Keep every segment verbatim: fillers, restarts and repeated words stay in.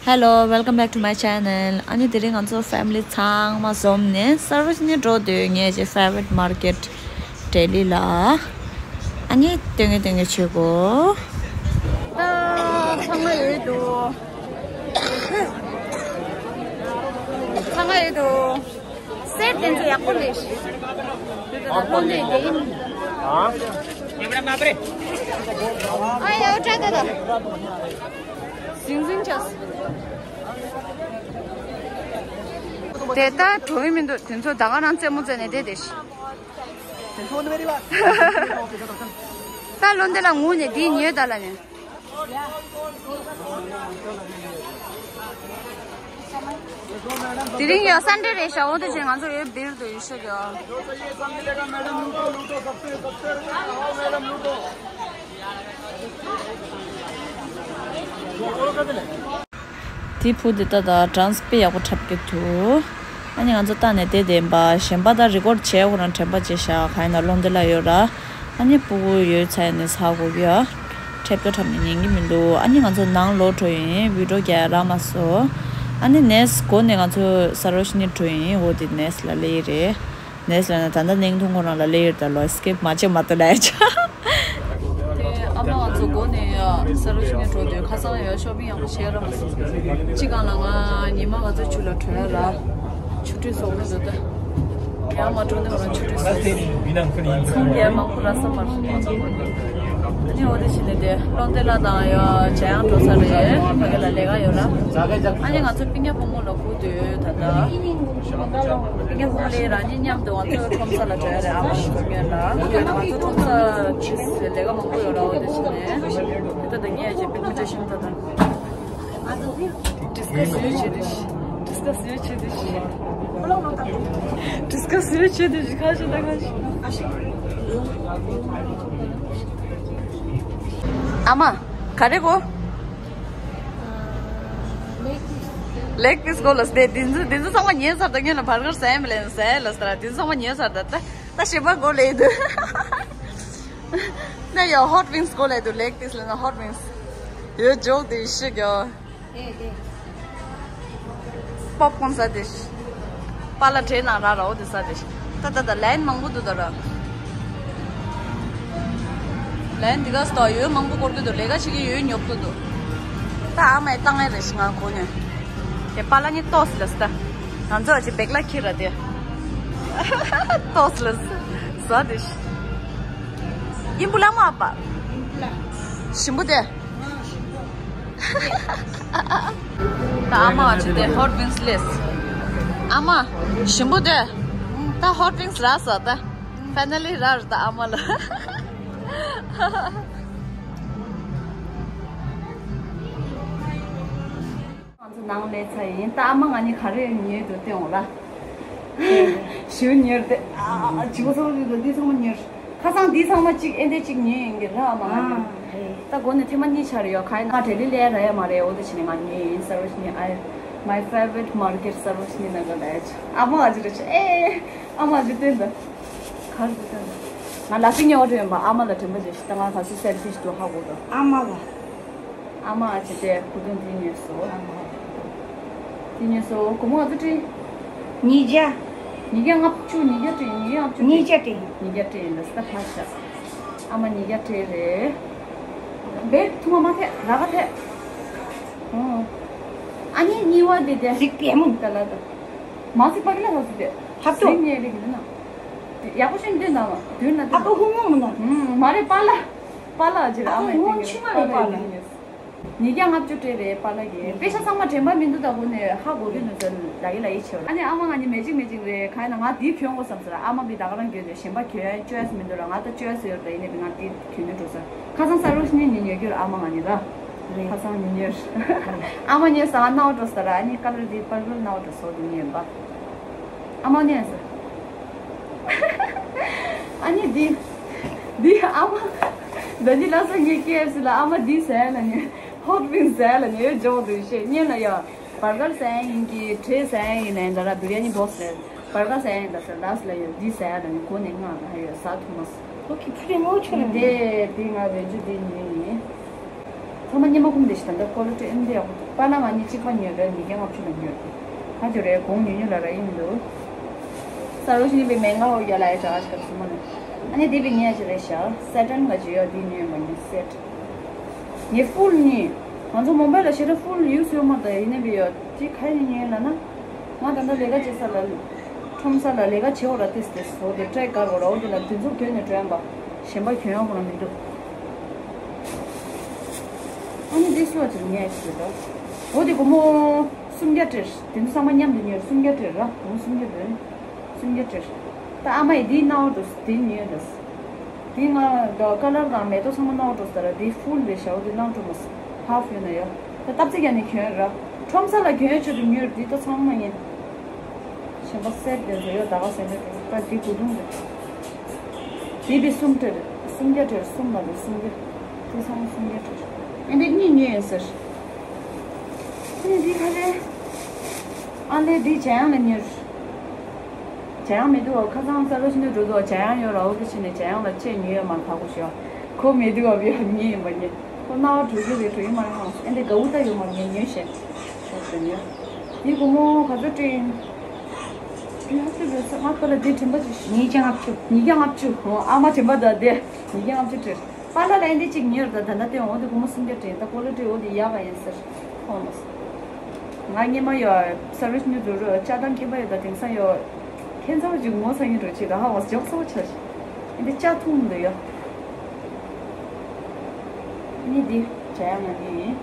Hello, welcome back to my channel. ཨ་ནི་དེ་རིང་ང་ཚོ་ཕེ་མི་ལི་ཚང་མ་འཛོམས་ནས་སར་ཝོ་ཇི་ནི་འགྲོ་འདོད། ངའི་ཅི་ཕེ་ཝ་རིཊ་མར་ཀེཊ་ལྡི་ལི་ལ། ཨ་ནི་སྟོན་གི་སྟོན་གི་བྱེད་དགོས། ད་ཚང་མ་ཡོད་འདུག་ཚང་མ་ཡོད་འདུག་སེ་དེ་ཚོ་ཡག་པོ་རེད། ཨ་ཡོད་དྲ་ད་ད། ཟིང་ཟིང་ཆགས། དེ་ལྟར་འགྲོ་ཡི་མི་འདུག་དེ་ཚོ་ད་ག་རང་རྩེད་མོ་རྩེ་ནས་བསྡད་བསྡད་ཤག་ད་བློ་འདི་ལ་ངུ་ནས་འདི་ཉོས་ད་ལ་ནས། དེ་རིང་ཡང་སན་ཌེ་རེད་ཤག་འོ་དེ་བཞིན་ང་ཚོ་ཡོད་བིར་དུ་ཡོད་ཤག་ཡ། དེ་ཕུ་དེ་ད་ད་ཌན་སི་དཔེ་ཡག་པོ་འཁྲབ་ཀྱི་འདུག་ཨ་ནི་ང་ཚོ་ལྟ་ནས་བསྡད་བསྡད་པ་གཞན་པ་ད་རི་ཀོར་ཌི་བྱས་ཁོ་རང་དྲན་པ་བརྗེད་ཤག་ག་ཡིན་ན་བློ་འདི་ལ་ཡོད་ར། ཨ་ནི་སྤུ་གུ་ཡོད་ཚད་ནས་ཧ་གོ་གི་ཡ། འཁྲབ་སྟོན་འཁྲབ་ནས་ཉན་གི་མི་འདུག་ཨ་ནི་ང་ཚོ་ནང་ལོག་འགྲོ་ཡིན། བི་ཌི་ཡོ་རྒྱག་རག་མ་སོང་། ཨ་ནི་ནེག་སི་ཊི་སྒོ་ནས་ང་ཚོ་སར་ཝོ་ཇི་ནི་འགྲོ་ཡིན། འོ་དེ་ནེག་སི་ཊི་ལ་སླེབས་རེད། ནེག་སི་ཊི་ལ་ན་ད་ལྟ་ནིང་ཐུང་ཁོ་རང་ལ་སླེབས་ཡོད་ད་ལོ། སི་ཀིབ་མ་བྱེད་མ་གཏོགས་ལས་ཆ། དེ་ཨ་མ་ང་ཚོ་སྒོ་ནས་ཡ་སར་ཝོ་ཇི་ནི་འགྲོ་དུས་ཁ་སང་ཡ་ཤོ་པིང་ཡག་པོ་བྱས་ར་མ་སོང་། ཅི་གང་ལ་ང་ཉི་མ་ང་ཚོ་ཆུ་ལ་བྲོས་ར། ཆུ་ཁྲུས་བཟོ་གི་འདུག་ད། ཡང་མ་འགྲོ་ནས་ང་རང་ཆུ་ཁྲུས་བཟོ། ཚོང་རྒྱག་མང་པོ་ར་ས་མར་མ་ཚོགས་པ་འདུག་ཨ་ནི་འོ་དེ་བྱས་ནས་དེ་བློ་འདི་ལ་དང་ཡ་ཇ་ཡང་འགྲོ་ས་རེད། ཕ་གི་ལ་ལས་ཀ་ཡོད་ར། ཨ་ནི་ང་ཚོ་སྤུན་ཀྱག་བུ་མོ་ལ་སྒུག་སྡོད་ད་ལྟ། སྤུན་ཀྱག་བུ་མོ་ལས་རང་ཉིད་མཉམ་དུ་ང་ཚོ་ཁྲོམ་ས་ལ་འགྲོ་ཡ་རེད། ཨ་མ་ཁོ་ཉོས་ལ་ང་ཚོ་ཁྲོམ་ས་ཆུ་ལས་ཀ་མང་པོ་ཡོད་ར། འོ་དེ་བྱས་ནས་དེ་ལྟ་དང་ངས་ཀྱི་པི་ཊི་ཤིང་ད་ལྟ། ཌི་སི་ཀ་སི་ཡོད་བྱེད་དུ་ཤི། ཌི་སི་ཀ་སི་ཡོད་བྱེད་དུ་ཤི། ཌི་སི་ཀ་སི་ཡོད་བྱེད་དུ་ཤི། ཁ་ཤས་དང་ཁ་ཤས། ཨ་མ། ག་རེ་གོ། ལེག་པིས་གོ་ལ་སྟེ་འདི་ཚོ་འདི་ཚོ་ཚང་མ་ཉེ་སར་དང་ཉེ་ལ་བར་གར་ཟ་ཡ་མི་ལེན་ཟ་ཡ་ལ་སྟེ་འདི་ཚོ་ཚང་མ་ཉེ་སར་ད་ད་ད་ཞིམ་པ་གོ་ལེ་འདུག་ད་ཡ་ཧོ་ཊི་ཝིང་སི་གོ་ལེ་འདུག་ལེག་པིས་ལེན་ན་ཧོ་ཊི་ཝིང་སི་ཡོད་ཇོག་དེ་ཤི་གོ། པོབ་ཀོན་ཟ་དེ། པཱ་ལགས་ཁྲིད་གནང་ར་ར། འོ་དེ་ཟ་དེ། ད་ད་ད་ལན་མང་པོ་འདུག་ད་ར། ལན་འདི་ག་སྟོ་ཡོད་མང་པོ་སྐོར་གི་འདུག་ལས་ཀ་བྱེད་ཀྱི་ཡོད་ཉོབ་ཏུ་འདུག་ད་ཨ་མས་བཏང་ཡ་རེ་ཞིག་ང་གོ་ནས། དེ་པཱ་ལགས་ནི་ཏོས་ལ་ཟ། ང་ཚོ་ཨ་ཅེ་བེག་ལ་ཁྱི་ར་དེ། ཏོས་ལ་ཟ་དེ། ཨིན་པུ་ལ་མ་པ། ཞིམ་པོ་དེ། ད་ཨ་མ་ཅི་དེ་ཧོ་ཊི་ཝིང་སི་ལེས། ཨ་མ། ཞིམ་པོ་དེ། ད་ཧོ་ཊི་ཝིང་སི་རག་སོང་ད། ཕའི་ན་ལི་རག་རེད་ད་ཨ་མ་ལ། ང་ཚོ་ནང་སླེབས་ཚར་ཡིན། ད་ཨ་མ་ང་གཉིས་ག་རེ་ཉོས་འདུག་སྟོན་འོང་ལ། ཞུ་ཉོས་ཏེ། ཨ་ཨ་ཅི་གོ་ཚང་མ་འདི་ཚང་མ་ཉོས། ཁ་སང་འདི་ཚང་མ་གཅིག་ཨེ་འདྲ་གཅིག་ཉོས་ཡིན་གྱི་ར་ཨ་མ་ང་ཨ་ཉོས། ད་སྒོ་ནས་ཐེངས་མ་གཉིས་ཆགས་རེད་ཡོད་ཁ་ཡིན་ན་ང་ལྡི་ལི་སླེབས་ར་ཡ་མ་རེད། འོ་དེ་བྱས་ནས་ང་ཉོས་ཡིན། སར་ཝོ་ཇི་ནི། I, my favorite market, སར་ཝོ་ཇི་ནི་ནགར་ལ་ཡ་ཆ། ཨ་མ་ཨ་ཅི་རེད་ཆ་ཨེ། ཨ་མ་ཨ་ཅི་སྟོན་ད། ག་རེ་སྟོན་ད། ང་ལ་སི་ཉོ་རེད་ཡོད་པ་ཨ་མ་ལ་དྲན་པ་བརྗེད་ཤི་ད་ང་ག་སུ་སེལ་ཕི་ཤི་འགྲོ་ཧ་གོ་ད། ཨ་མ་ལ། ཨ་མ་ཨ་ཅེ་དེ་གུ་དུང་དེ་ཉོས་སོ། དེ་ཉོས་སོ་གོ་མོ་ཨ་ཙི་ཏྲི། ཉིས་བརྒྱ། ཉིས་བརྒྱ་ལྔ་བཅུ། ཉིས་བརྒྱ་ཏྲི། ཉིས་བརྒྱ་ལྔ་བཅུ་ཏྲི། ཉིས་བརྒྱ་ཏྲི་ཡིན་ལ་སྟ་ཕ་ཤ། ཨ་མ་ཉིས་བརྒྱ་ཏྲི་རེད། བེད་ཐུ་མ་མ་ཐེ་ར་ག་ཐེ། ཨོ། ཨ་ནི་གཉིས་པ་དེ་དེ། གཟིག་པའི་མོ། ད་ལ་ད། མ་གཟིག་པ་གི་ལ་ཧ་སུ་དེ། ཧ་ཏོ། གཟིག་ཉེ་རིག་ལ་ན། ཡག་པོ་ཤིན་ཏུ་ན་བ། དུས་ན་དུས། ཨ་ཀོ་ཧུ་མོ་མོ་ན། ཨུམ། མ་རེད་པཱ་ལགས། པཱ་ལགས་ཨ་ཅེ་རེད། ཨ་མ་ཡི་ཏིང་ངེ་ཆུ་མ་རེད་པཱ་ལགས། ཉིས་བརྒྱ་ལྔ་བཅུ་སྤྲད་རེད་པཱ་ལགས་ཀྱིས། དཔེ་ཆ་ཚང་མ་དྲན་པ་མི་འདུག་ད་གོ་ནས་ཧ་གོ་གི་ནུ་ཚོད་ལ་ཡི་ལ་ཡི་ཆེ་བ། ཨ་ནི་ཨ་མ་ང་ནི་མེ་ཅིག་མེ་ཅིག་རེད་ག་ཡིན་ན་ང་དེའི་གྱོན་དགོས་བསམ་ཟེར། ཨ་མ་གིས་ད་ག་རང་གྱོན་དེ་གཞན་པ་གྱོན་ཡ་ཅོ་ཡ་སི་མི་འདུག་ལ་ང་ད་ཅོ་ཡ་སི་ཡོད་ད་ཡིན་ནི་ང་དེ་གྱོན་ནི་འགྲོ་ས། ཁ་སང་ས་རུ་ཤི་ནི་ཉི་ཉོ་རྒྱུར་ཨ་མ་ང་ནི་ལ། རེད། ཁ་སང་ཉི་ཉོར། ཨ་མ་ཉོས་ས་ང་ནའོ་འགྲོ་ས་ར། ཨ་ནི་ཀ་ལར་དེ་པར་པལ་ནའོ་འགྲོ་ས་འོ་དེ་ཉོས་པ། ཨ་མ་ཉོས་ས། ཨ་ནི་འདི། འདི་ཨ་མ། ད་འདི་ལ་ས་ངའི་ཀེ་ཨེཕ་སི་ལ་ཨ་མ་འདི་ཟ་ཡ་ལ་ཉོས། ཧོཊ་ཝིང་ཟ་ཡ་ལ་ཉོས་ཇོག་འདུག་ཤེས་ཉོས་ན་ཡ། བར་གར་ཟ་ཡ་ཡིན་གྱི་ཊྲེ་ཟ་ཡ་ཡིན་ན་ཡིན་ད་ར་བི་རི་ཡ་ནི་བོག་སི་རེད། བར་གར་ཟ་ཡ་ཡིན་ད་ཟེར་ལ་སི་ལ་ཡོད་འདི་ཟ་ཡ་ལ་ཉོས་གོ་ནས་ང་ལ་ཡོད་ཟ་ཐུབ་མ་སོང་། ལོ་ཁི་ཕུ་རེ་ངོ་ཆོ་རེད། འདི་འདི་ང་བེད་སྤྱོད་འདི་ཉོས་ཡིན། ཚང་མ་སྙེ་མ་ཁུམ་དེ་ཞིག་ད་ལྟ་ཀོ་ལི་ཊི་ཨེ་འདི་ཡག་པོ་འདུག་པཱ་ལགས་ང་གཉིས་གཅིག་པ་ཉོས་རེད། ཉིས་བརྒྱ་ལྔ་བཅུ་ལ་ཉོས་རེད། ཧ་ཅང་རེད། གོང་ཉུང་ཉུང་ལ་ར་ཡིན་མི་འདུག་ས་རོ་ཞིག་ནི་པའི་མེད་ང་ཧོ་རྒྱ་ལ་ཡ་ཅག་ཅིག་ག་སུ་མ་ནི། ཨ་ནི་དེ་པའི་ཉེ་ཡ་ཅིག་རེད་ཤག་སེ་ཊན་ག་ཅིག་ཡོད་དེ་ཉོས་མ་ཉོས་སེ་ཊི། ངས་ཧྥུལ་ཉོས། ང་ཚོ་མུམ་བྷའི་ལ་ཞེ་དྲག་ཧྥུལ་ཡུས་ཡོད་མ་རེད། ད་ཡིན་ནི་པའི་ཡོད་ཅིག་ག་ཡིན་ཉོས་ལ་ན། ང་ད་ལྟ་ལས་ཀ་བྱེད་ས་ལ། ཁྲོམ་ས་ལ་ལས་ཀ་བྱེད་འོ་ར་ཏིས་ཏིས་འོ་དེ་ཊེ་རེ་ཀར་འོ་ར་འོ་དེ་ལ་དེ་ཚོ་གྱོན་ནས་འགྲོ་ཡང་པ། གཞན་པ་གྱོན་ཡོང་ཁོ་ན་མི་འདུག་ཨ་ནི་འདི་སུ་བ་ཅིག་ཉལ་ཞིག་རེད་དོ། འོ་དེ་སྒོར་མོ་སུམ་བརྒྱ་སྤྲད། དེ་ཚོ་ཚང་མ་མཉམ་དུ་ཉོས་སུམ་བརྒྱ་སྤྲད་ར། སྒོར་མོ་སུམ་བརྒྱ་སྤྲད། སུམ་བརྒྱ་སྤྲད། ད་ཨ་མ་ཡིས་འདི་ནང་དུ་དེ་ཉོས་དོ། དེ་ང་ད་ཀ་ལར་དང་མེ་ཏོག་ཚང་མ་ནང་འགྲོ་ས་ར། དེ་ཧྥུལ་རེད་ཤག་འོ་དེ་ནང་འགྲོ་མ་སོང་། ཧཱཕ་ཡོད་ན་ཡ། ད་སྟབས་ཚིག་ཀྱང་ནི་གྱོན་ར། ཁྲོམ་ས་ལ་གྱོན་ཆེད་དུ་ཉོས་འདི་ད་ཚང་མ་ཡིན། གཞན་པ་སེ་ཊི་དེ་ཚོ་ཡོད་ད་ག་སེ་ཊི་རེད། ད་འདི་གོས་ཐུང་རེད། འདི་པའི་སུམ་སྤྲད་རེད། སུམ་བརྒྱ་སྤྲད་རེད། སུམ་ལ་རེད་སུམ་བརྒྱ། དེ་ཚང་མ་སུམ་བརྒྱ་སྤྲད་རེད། ཨེ་འདི་གཉིས་ཉོས་ཡིན་ཟེར། ཨེ་འདི་ག་རེད། ཨ་ལས་འདི་འཇམ་དབྱངས་ལ་ཉོས་རེད། འཇམ་དབྱངས་མི་འདུག་བ། ཁ་སང་ས་ལོ་ཤིན་ཏུ་འགྲོ་འདུག་བ། འཇམ་དབྱངས་ཡོད་ར། འོ་དེ་བྱས་ནས་འཇམ་དབྱངས་ལ་ཆས་ཉོས་ཡོད་མ་རེད། ཁ་ཁོ་ཞོག་ཁོ་མི་འདུག་བ། བི་ཧ་ཉེ་ཡིན་པ་ཉེ། ཁོ་རྣ་བ་འགྲོ་རྒྱུ་རེད་འགྲོ་ཡིན་མ་རེད་ཧང་སོ། ཨེ་འདི་དགའ་བོ་ད་ཡོད་མ་རེད། ཉེ་ཉོས་བྱས་ཤོག་དེ་ཉོས། འདི་སྒོར་མོ་ག་ཚོད་སྤྲད་ཡིན། བི་ཧ་ཚོད་རེད་ས། ང་ཁོ་ལ་འདི་དྲན་པ་ཅིག་ཤོག་ཉིས་བརྒྱ་ལྔ་བཅུ། ཉིས་བརྒྱ་ལྔ་བཅུ། འོ་ཨ་མ་དྲན་པ་ད་དེ་ཉིས་བརྒྱ་ལྔ་བཅུ་སྤྲད། པཱ་ལགས་ལ་ཨེ་འདི་གཅིག་ཉོས་རེད། ད་ད་ལྟ་སྟོན་འོ་དེ་སྒོར་མོ་སུམ་བརྒྱ་སྤྲད། ད་ཀོ་ལི་ཊི་འོ་དེ་ཡག་ག་ཡིན་ཟེར། ཁོང་ལ། ང་སྔོན་མ་ཡོད་སར་བིས་ཉོ་འདུག་རོ་ཅག་དང་ཁྱད་པར་ཡོད། ད་དེང་སང་ཡོད་ཁྱད་མཚར་ཅིག་ངོ་ཚ་ཡིན་འགྲོ་ཆེ་ད་ཧ་བ་ཇོག་སོ་ཆ་ཞིག་ཨེ་འདི་ཅག་འཐུང་འདུག་ཡོད། ནི་འདི་བྱ་ཡང་ང་ནི་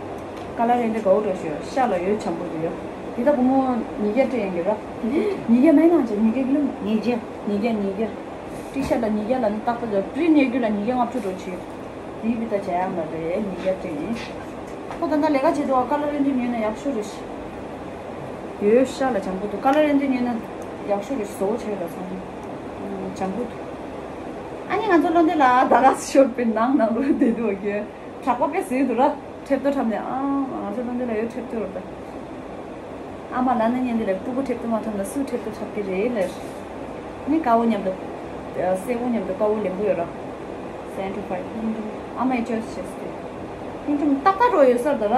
ཀ་ལ་རེ་འདི་གའུ་འགྲོ་ཞོ་ཤ་ལ་ཡོད་ཆམ་པོ་འདུག་ཡོད། འདི་ད་སྒོར་མོ་ཉིས་བརྒྱ་སྤྲད་ཡིན་གྱི་རོ། ཉིས་བརྒྱ་མེད་ན་ཅི་ཉིས་བརྒྱ་ཀི་ལོ་མེད། ཉིས་བརྒྱ། ཉིས་བརྒྱ་ཉིས་བརྒྱ། ཏི་ཤ་ལ་ཉིས་བརྒྱ་ལ་ནི་རྟག་པར་ཡོད། པྲི་ཉོས་རྒྱུ་ལ་ཉིས་བརྒྱ་ལྔ་བཅུ་འགྲོ་ཆེ། དེའི་བི་ད་བྱ་ཡང་ལ་རེད་ཉིས་བརྒྱ་སྤྲད་ཡིན། ཁོ་ད་ལྟ་ལས་ཀ་བྱེད་དུས་ཀ་ལ་རེ་འདི་ཉོས་ན་ཡག་ཤོས་རེད། ཡོད་ཤ་ལ་ལྗང་གུ་འདུག་ཀ་ལ་རེ་འདི་ཉོས་ན་ཡག་ཤོས་རེད། བཟོ་བྱས་ལ་ཚང་མ་ལྗང་གུ་འདུག་ཨ་ནི་ང་ཚོ་བློ་འདི་ལ་ད་ག་ཤོར་པའི་ནང་ནང་རུ་བསྡད་འདུག་གི་གྲགས་པ་དཔེ་ཟིན་འདུག་ར། ཁྲེབ་ཏོ་འཁྲབ་ནས་ཨ་ང་ཚོ་བློ་འདི་ལ་ཡོད་ཁྲེབ་ཏོ་རུ་ད། ཨ་མ་ལ་ན་ཉན་འདི་ལ་སྤུ་གུ་ཁྲེབ་ཏོ་མ་འཁྲབ་ན་སུ་ཁྲེབ་ཏོ་འཁྲབ་ཀྱི་རེད་ལབ། ནི་དཀར་པོ་མཉམ་དུ། སེར་པོ་མཉམ་དུ་དཀར་པོ་ལེན་གི་ཡོད་ར། སེན་ཊི་ཕའི་སྙིང་ཁྲུམ་ཨ་མའི་ཅོས་བྱས་ཏེ། སྙིང་ཁྲུམ་ཏག་ཏག་འགྲོ་ཡོད་སར་ད་ར།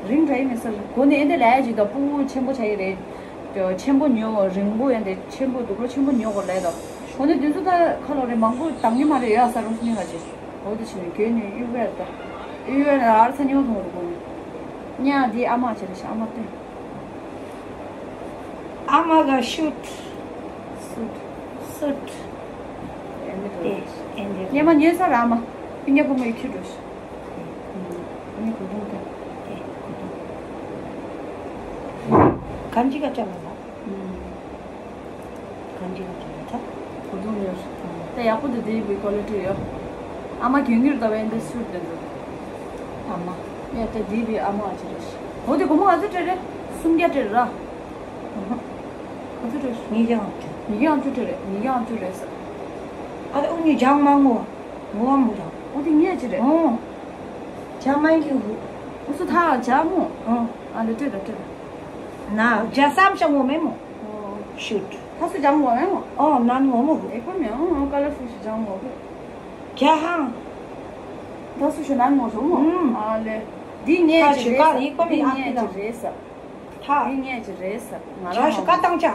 རིང་དྲ་ཡི་མེད་སར་གོ་ནི་ཨེ་འདི་ལས་ཅིག་ད་སྤུ་གུ་ཆེན་པོ་ཆ་ཡི་རེད། ཆེན་པོ་ཉོ་རིང་པོ་ཨེ་འདི་ཆེན་པོ་དུག་ལོ་ཆེན་པོ་ཉོ་གོ་ལས་ད། གོ་ནི་དུས་ཚོད་ད་ཁ་ལོ་རེ་མང་པོ་དང་ཉི་མ་རེ་ཡོད་སར་རུང་སྙིང་ལ་ཅིག་འོ་དེ་བྱས་ནས་གྱོན་ནས་གཡུག་པས་ད། གཡུག་པས་ཨར་ཚ་ཉོ་མཐོང་རུ་གོ་ནི། ཉ་འདི་ཨ་མ་བྱས་རེད་ཤག་ཨ་མ་སྟོན། ཨ་མ་ག་ཤུཊ། སུཊ། སུཊ། ཨེ་འདི་འདྲ། ཨེ་འདི་འདྲ། ཉི་མ་ཉོས་ས་ར་ཨ་མ། ཕི་ཉ་བུ་མོ་ཡི་ཁྱི་འགྲོ་ཤག་ཨ་ནི་གོ་དུང་དང་། ཨེ་གོ་དུང་། གང་ཅི་ག་ཅ་ལ་ལ། གང་ཅི་ག་ཅ་ལ་ད། གོ་དུང་ཉོས། ད་ཡག་པོ་འདུག་དེའི་བི་ཀོ་ལི་ཊི་ཡོད། ཨ་མ་གྱོན་གྱི་རེད་ད་བས་འདི་སུཊ་དེ་འདུག་ཨ་མ། ཡ་ད་དེའི་བི་ཨ་མ་ཨ་ཅེ་རེད། འོ་དེ་སྒོར་མོ་ག་ཚོད་སྤྲད་རེད། སུམ་བརྒྱ་སྤྲད་ར། ག་ཚོད་སྤྲད། ཉིས་བརྒྱ་ལྔ་བཅུ། ཉིས་བརྒྱ་ལྔ་བཅུ་སྤྲད་རེད། ཉིས་བརྒྱ་ལྔ་བཅུ་རེད་ས། ཨ་ད་ཨུ་ཉི་ཇང་མ་ངོ་། ངོ་བ་མོ་ཇང་། འོ་དེ་ངས་ཅི་རེད། ཨོ། ཇང་མ་ཡིན་གི་ཧུ། ཨུ་སུ་ཐ་ཇང་མོ། ཨོ། ཨ་ལེ་སྤྲད་ར་སྤྲད་ར། ན་ཇ་སམ་ཤ་ངོ་མེ་མོ། ཨོ། ཤུཊ། ཐ་སུ་ཇང་ངོ་མེ་མོ། ཨོ་ན་ངོ་མོ་ཧུ། ཨེ་ཁོ་མེ་ཨོ་ཨོ་ཀ་ལར་ཧུ་ཤི་ཇང་ངོ་ཧུ། ཇ་ཧང་། ཐ་སུ་ཤི་ན་ངོ་ཧུ་མོ། ཨུམ། ཨ་ལེ། འདི་ངས་ཅི་རེད་ས། འདི་ངས་ཅི་རེད་ས། ཐ། འདི་ངས་ཅི་རེད་ས། ང་རང་ཇ་ཤུ་ཀ་བཏང་ཅ།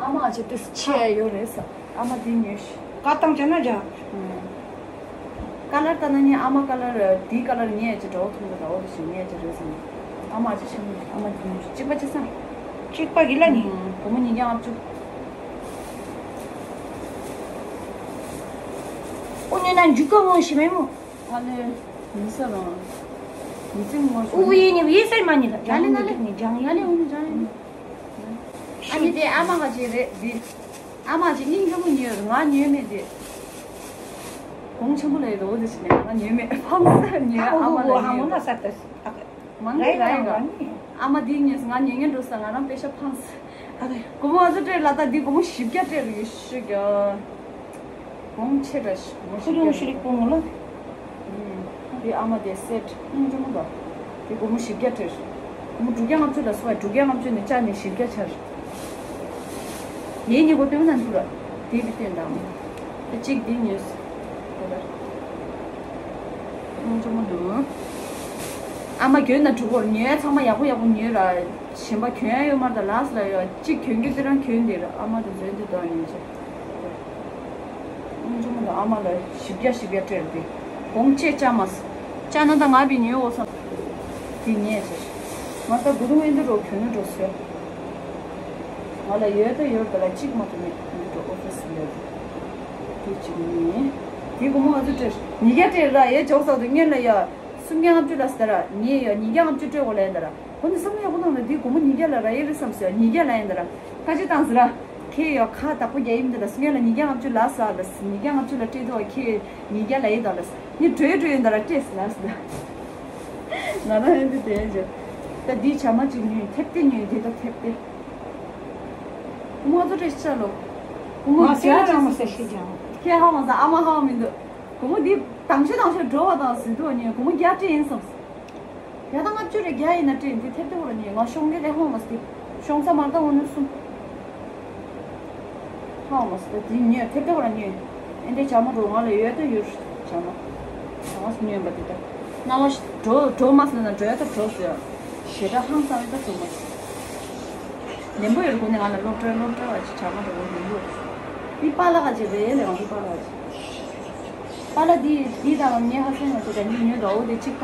ཨ་མ་ཅི་ཏུས་ཆེ་ཡོད་རེད་ས། ཨ་མ་འདི་ཉོས་ཤི། ཀ་བཏང་ཅ་ན་ཇ། ཀ་ལར་ལྟ་ན་ནི་ཨ་མ་ཀ་ལར་འདི་ཀ་ལར་ངས་ཅི་འགྲོ་ཐུབ་ལ་ད་འོ་དེ་ཞིག་ངས་ཅི་རེད་ས་ནི། ཨ་མ་ཅི་ཆེ་མོ་ཨ་མ་འདི་ཉོས་ཤི། གཅིག་པ་ཅི་ས། གཅིག་པ་གི་ལ་ནི། སྒོར་མོ་ཉིས་བརྒྱ་ལྔ་བཅུ། ཨོ་ཉོས་ན་འཇུ་ཀ་ངོ་ཤི་མེད་མོ། ཨ་ལེ། མི་ས་རང་། མི་ཚེ་ངོ་ཤེས། ཨུ་ཡེ་ནི་ཡེ་སར་མ་ནི་ལ། ཡ་ལེ་ན་ལེ། ནི་ཇང་ཡ་ལེ། ཨུ་ནི་ཇང་ཡ་ལེ། ཨ་ནི་དེ་ཨ་མ་ག་ཅི་རེད་འདི། ཨ་མ་ཅི་སྙིང་རྗེ་མོ་ཉོས་ང་ཉོས་མེད་དེ། གོང་ཆེན་པོ་ལས་རོ་དེ་ཞིག་ནས་ང་ཉོས་མེད་ཕངས་སེ་ཉོས་ཨ་མ་ལ་ཉོས་རོ། མང་གི་ར་ཡོད་ག་ཨ་མ་འདི་ཉོས་ང་ཉོས་ངན་འགྲོ་ས་ང་རང་པེ་ཤ་ཕངས་སེ། ཨ་རེ། སྒོར་མོ་ཨ་ཚོ་སྤྲད་ལ་ད་འདི་སྒོར་མོ་བཞི་བརྒྱ་སྤྲད་རེད་ཤི་ག་གོང་ཆེ་དྲགས་ཤིག་ཁུ་རུང་ཤི་རིག་པོ་ངོ་ལ། འདི་ཨ་མ་དེ་སེ་ཊི་སྙིང་རྗེ་མོ་འདུག་འདི་སྒོར་མོ་བཞི་བརྒྱ་སྤྲད། སྒོར་མོ་དྲུག་བརྒྱ་ལྔ་བཅུ་ལ་སོ་བ་དྲུག་བརྒྱ་ལྔ་བཅུ་ནས་བཅག་ནས་བཞི་བརྒྱ་ཆགས། ངའི་ཉེ་གོ་སྟོན་ན་འདུག་ར། དེ་བི་སྟོན་དང་། དེ་གཅིག་འདི་ཉོས། དེ་ལ། སྙིང་རྗེ་མོ་འདུག་ཨ་མ་གྱོན་ན་འགྲིག་གོ། ཉོས་ཚང་མ་ཡག་པོ་ཡག་པོ་ཉོས་ར། གཞན་པ་གྱོན་ཡ་ཡོད་མ་རེད་ད། ལགས་ལ་ཡོད་གཅིག་གྱོན་རྒྱུ་དེ་རང་གྱོན་དེ་ར། ཨ་མ་དེ་འཛོལ་དེ་དོ་ཉོས་ཆེ། ཨུམ་ཆུང་མ་དང་ཨ་མ་ལ་བཞི་བརྒྱ་བཞི་བརྒྱ་སྤྲད་རེད་དེ། གོང་ཆེ་བཅའ་མ་སོང་། བཅའ་ན་ད་ང་བི་ཉོས་འོ་སོང་། དེ་ཉོས་ཆེ། ང་ད་དགུ་དུང་ཨེ་འདི་རོ་གྱོན་ནི་འགྲོ་སོ། ང་ལ་ཡོད་ད་ཡོད་ད་ལ་གཅིག་མ་གཏོགས་མེད། ཨེ་འདི་རོ་ཨོ་ཕི་སི་ལ་ཡོད། དེ་གཅིག་ཉོས། དེ་སྒོར་མོ་ང་ཚོ་སྤྲད་ཉིས་བརྒྱ་སྤྲད་ར། ཡ་ཅོག་ཙག་དེ་སྔོན་ལ་ཡ། སུམ་བརྒྱ་ལྔ་བཅུ་ལ་ཟེར་ར། ངས་ཡ་ཉིས་བརྒྱ་ལྔ་བཅུ་སྤྲད་དགོས་ལབ་ཡིན་ད་ར། ཁོ་ནི་བསམ་བློ་ཡག་པོ་བཏང་ན་འདི་སྒོར་མོ་ཉིས་བརྒྱ་ལ་རག་ཡས་རེད་བསམ་སོང་། ཉིས་བརྒྱ་ལ་ཡིན་ད་ར། ཁ་ཅིག་བཏང་ཟེར་ར། ཁྱེད་ཡ་ཁ་བདག་པོ་རྒྱག་ཡིན་ད་ར། སྔོན་ལ་ཉིས་བརྒྱ་ལྔ་བཅུ་ལ་ཟ་ལ། ཉིས་བརྒྱ་ལྔ་བཅུ་ལ་སྤྲད་དོ། ཁྱེད་ཉིས་བརྒྱ་ལ་ཡིན་ད་ལ། ནི་འགྲོས་འགྲོས་ཡིན་ད་ར་སྤྲད་ཟེར་ལ་ཟེར། ང་རང་ཡང་འདི་དེ་ཡིན་ཅོ། ད་འདི་བྱ་མ་གཅིག་ཉོས། ཐེབས་ཏེ་ཉོས། འདི་ད་ཐེབས་ཏེ། སྒོར་མོ་ང་ཚོ་སྤྲད་ཤག་ལོ། སྒོར་མོ་ང་ཟེར་བརྒྱ་ཡ་ཅང་མ་ཟེར་ཤེས་ཀྱང་། ཁྱེད་ཧ་མ་ཟ། ཨ་མ་ཧ་མི་འདུག་སྒོར་མོ་འདི་དང་ཤོས་དང་ཤོས་འགྲོ་བ་དང་ཟིན་ཐུབ་ཉོས། སྒོར་མོ་བརྒྱ་སྤྲད་ཡིན་བསམ། ཡ་ད་ལྔ་བཅུ་རེ་བརྒྱ་ཡིན་ན་སྤྲད། འདི་ཐེབས་ཐེབས་ར་ཉོས། ང་ཤོང་གི་རེད་ཧ་མ་སི། ཤོང་ས་མར་ད་འོ་ནུ་སུ། ཧ་མ་སི་ད་འདི་ཉོས། ཐེབས་ཐེབས་ར་ཉོས། ཨེ་འདི་བྱ་མ་འགྲོ། ང་ལ་ཡོད་ད་ཡོད། བྱ་མ། བྱ་མ་སི་ཉོས་པ་འདི་ད། སྣང་བ་ཞིག་འགྲོ་འགྲོ་མ་སི་ན་འགྲོ་ཡ་ད་འགྲོ་ཟེར། ཞེ་དྲག་ཧང་སང་ཡ་ད་འགྲོ་མ་སི། ལེན་པོ་ཡོད་ཁོ་ནི་ང་ལ་སློབ་གྲྭའི་སློབ་གྲྭ་བ་ཅིག་བྱ་མ་འགྲོ་བ་ཡིན་ལུགས། འདི་པཱ་ལགས་ཀྱི་རེད་ལས་ང་ཚོ་པཱ་ལགས་ཀྱི། པཱ་ལགས་འདི་འདི་དང་ངའི་ཧ་སེ་ང་ཚོ་ད་ནི་ཉོས་འདྲ་བོ་དེ་གཅིག་པ།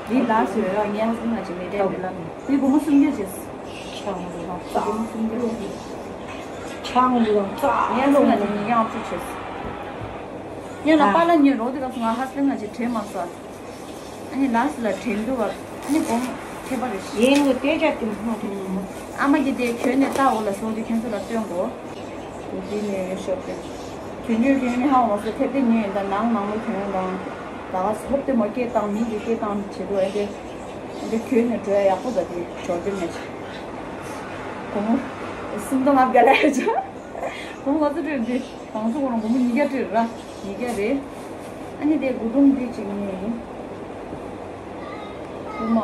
འདི་ལགས་སུ་ཡོད་ར། ངའི་ཧ་སེ་ང་ཚོ་མི་གྲལ་དེ་ལ་འདི་སྒོར་མོ་སུམ་བརྒྱ་བྱས། ཆང་ལུ་དང་རྩ། སྒོར་མོ་སུམ་བརྒྱ། ཆང་ལུ་དང་རྩ། ངའི་ཧ་སེ་ང་ཚོ་ཉིས་བརྒྱ་ལྔ་བཅུ་བྱས། ཉོས་ལ་པཱ་ལགས་ཉོས་རོགས་དེ་སྐབས་སུ་ང་ཧ་སེ་ང་ཚོ་དྲན་མ་སོང་། ཨ་ནི་ལགས་སུ་ལ་དྲན་འདུག་བ། ཨ་ནི་སྒོར་མོ་ཁྱད་པར་རེད། ཡིན་ནོ་དེ་ཅག་དེ་མ་དྲན་མོ། ཨ་མ་གིས་དེ་གྱོན་ནས་ལྟ་འོ་ལ་སོང་དུས་ཁྱེད་ཚོ་ལ་སྟོན་གོ། དེ་འདི་ནས་ཡོད་ཤོག་དེ། གྱོན་གྱོན་གྱོན་ནས་ཧ་འོ་སོ་ཐེབས་དེ་ཉོས་ཡིན་ད། ནང་ནང་ལོ་གྱོན་དང་། ད་ག་སོ་ཐོབ་དེ་མ་སྐད་བཏང་མི་གི་སྐད་བཏང་བྱེད་དུ་ཨེ་དེ། ཨེ་དེ་གྱོན་ནས་འགྲོ་ཡ་ཡག་པོ་ད་དེ་ཇོར་ཌན་ནས། སྒོར་མོ་སུམ་སྟོང་ལྔ་བརྒྱ་ལས་ཡོད་ཅོ། སྒོར་མོ་ང་ཚོ་སྤྲོད་འདི་དང་ཚོ་ཁོ་རང་སྒོར་མོ་ཉིས་བརྒྱ་སྤྲད་ར། ཉིས་བརྒྱ་རེད། ཨ་ནི་དེ་དགུ་སྟོང་འདི་གཅིག་ཉོས་ཡིན། དབུ་མ།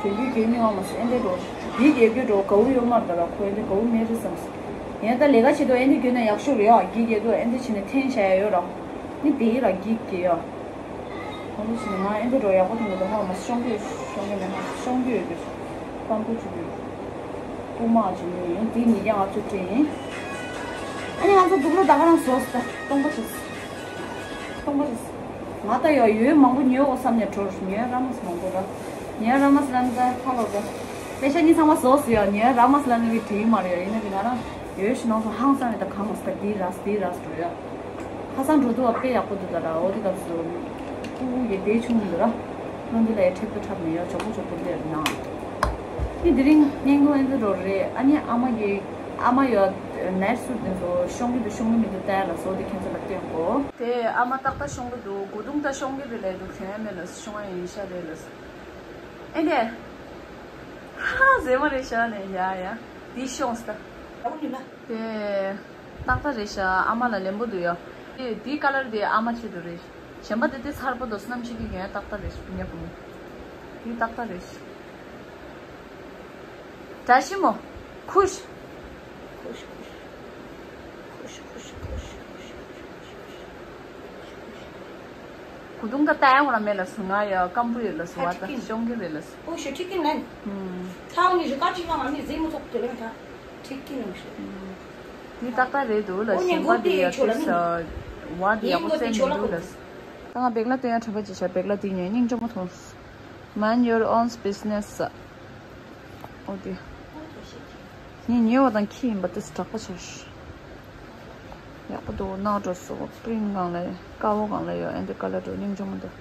གྱོན་རྒྱུ་གྱོན་མི་ཡོང་མ་སོང་ཨེ་འདྲ་འགྲོ། འདི་རྒྱལ་རྒྱུ་འགྲོ་དགའ་བོ་ཡོད་མ་རེད་ད་ར། ཁོ་ཨེ་འདྲ་དགའ་བོ་མེད་རེད་བསམ་སོང་། ཡང་ད་ལས་ཀ་བྱེད་དུས་ཨེ་འདྲ་གྱོན་ན་ཡག་ཤོས་རེད་ཡ། འདི་རྒྱལ་རྒྱུ་ཨེ་འདྲ་བྱས་ནས་འཐེན་བྱ་ཡ་ཡོད་ར། ནི་དེ་ཡི་ར་འགྱིག་གི་ཡ། ཁོང་ཚོ་ཕྱིན་ང་ཨེ་འདྲ་འགྲོ་ཡག་པོ་མཐོང་གི་འདུག་ཧ་མ་སོང་། ཤོང་གི་ཤོང་གི་མེད་ཧ་ཤོང་གི་ཡོད་རྒྱུ། སྤམ་པོ་བྱེད་ཀྱི་ཡོད། དབུ་མ་བྱེད་ཀྱི་ཡོད། དེ་ཉིས་བརྒྱ་ལྔ་བཅུ་སྤྲད་ཡིན། ཨ་ནི་ང་ཚོ་དུག་ལོག་ད་ག་རང་བཟོ་སོང་ད་སྟོང་པ་བྱས། སྟོང་པ་རེད། ང་ད་ཡོད་ཡོད་མང་པོ་ཉོས་འོ་བསམ་ནས་འགྲོ་རེད། ཉོས་ར་མ་སོང་མང་པོ་ར། ཉོས་ར་མ་སོང་ལ་ནི་ད་ཧ་ལོ་ར། པེ་ཤ་གཉིས་ཚང་མ་བཟོ་སོང་ཡ། ཉོས་ར་མ་སོང་ལ་ནི་བི་དྲིས་མ་རེད་ཡ། ཡིན་ན་བི་ང་རང་ཡོད་ཤི་ནང་སོང་ཧང་སང་ནས་ད་གང་མ་སོང་ད་འདི་ར་འདི་ར་འགྲོ་ཡ། ཁ་སང་འགྲོ་དུས་བ་དཔེ་ཡག་པོ་འདུག་ད་ར། འོ་དེ་སྐབས་སུ་ཕྲུ་གུ་ཡི་དེ་ཆུང་འདུག་ར། བློ་འདི་ལ་ཡ་འཁྲབ་ཏུ་འཁྲབ་ནས་ཡ་ཇོ་བོ་ཇོ་བོ་འདི་ལ་ན། ནི་དེ་རིང་སྙན་ཁུང་ཨེ་འདུག་རོ་རེད། ཨ་ནི་ཨ་མ་གི་ཨ་མ་ཡོད་ནར་སུ་དེ་ཚོ་ཤོང་གི་འདུག་ཤོང་གི་མི་འདུག་ལྟ་ཡ་ལ་བཟོ་དེ་ཁྱེད་ཚོ་ལ་སྟོན་གོ། དེ་ཨ་མ་ཏག་ཏག་ཤོང་གི་འདུག་སྒོ་རྡུང་ད་ཤོང་གི་རེད་ལས་འདུག་གྱོན་ཡ་མེད་ལ་ཤོང་ཡ་ཡིན་ཤ་རེད་ལ། ཨེ་འདྲ། ཧ་ཟེ་མ་རེད་ཤ་ནས་ཡ་ཡ། འདི་ཤོང་སྟ། ཨ་བུ་ནི་ལ། དེ། ཏག་ཏག་རེད་ཤག་ཨ་མ་ལ་ལེན་པོ་འདུག་ཡ། དེ་དེའི་ཀ་ལར་དེ་ཨ་མ་ཆེད་དུ་རེད། གཞན་པ་དེ་དེ་ཚར་པོ་འདུག་སྣམ་ཤེས་ཀྱི་ཡོན་ཏག་ཏག་རེད་ཤག་ཉབ་མོ། དེ་ཏག་ཏག་རེད་ཤག་བཀྲ་ཤིས་མོ། ཁུ་ཤི། ཁུ་ཤི་ཁུ་ཤི། ཁུ་ཤི་ཁུ་ཤི་ཁུ་ཤི། གུ་དུང་ད་ལྟ་ཡང་ང་མེད་ལ་སུ་ང་ཡ་སྐམ་པོ་ཡོད་ལ་སུ་བ་ད་ཤོང་གི་རེད་ལ་སུ། ཨོ་ཤི་ཁྲིག་གིན་ལན། ཁྲའོ་ནི་རི་ཀ་ཁྲིག་ལ་ང་མི་ཟེ་མོ་ཚོགས་དེ་ལན་ཁྲ། ཁྲིག་གིན་ལན་ཤི། འདི་ཏག་ཏག་རེད་འདུག་ལ་ཨོ་ནི་ཞིང་མགོ་པ་དེ་དེ་ཡ་ཆོ་ལ་དེ་ནི། ས་བ་དེ་ཡག་པོ་ཡིན་མགོ་དེ་བཙན་ཆོ་མི་ལ་འདུག་ལ་ཁོ། སུ། ད་ང་བེག་ལ་སྟོན་ཡ་གྲྭ་པ་ཅི་བྱ་བེག་ལ་དེ་ཉོས་སྙིང་རྗེ་མོ་མཐོང་། Mind your own business། ཨོ་དེ། ངས་ཉོས་པ་དང་ཁྱི་ཡིན་པ་དེ་སྐྲག་པ་ཆགས་ཤག་ཡག་པོ་འདུག་ནག་འགྲོ་སོང་པྲིན་སྒང་ལ་དཀར་པོ་སྒང་ལ་ཡོད་ཨེ་འདི་ཀ་ལ་འགྲོ་སྙིང་རྗེ་མོ་འདུག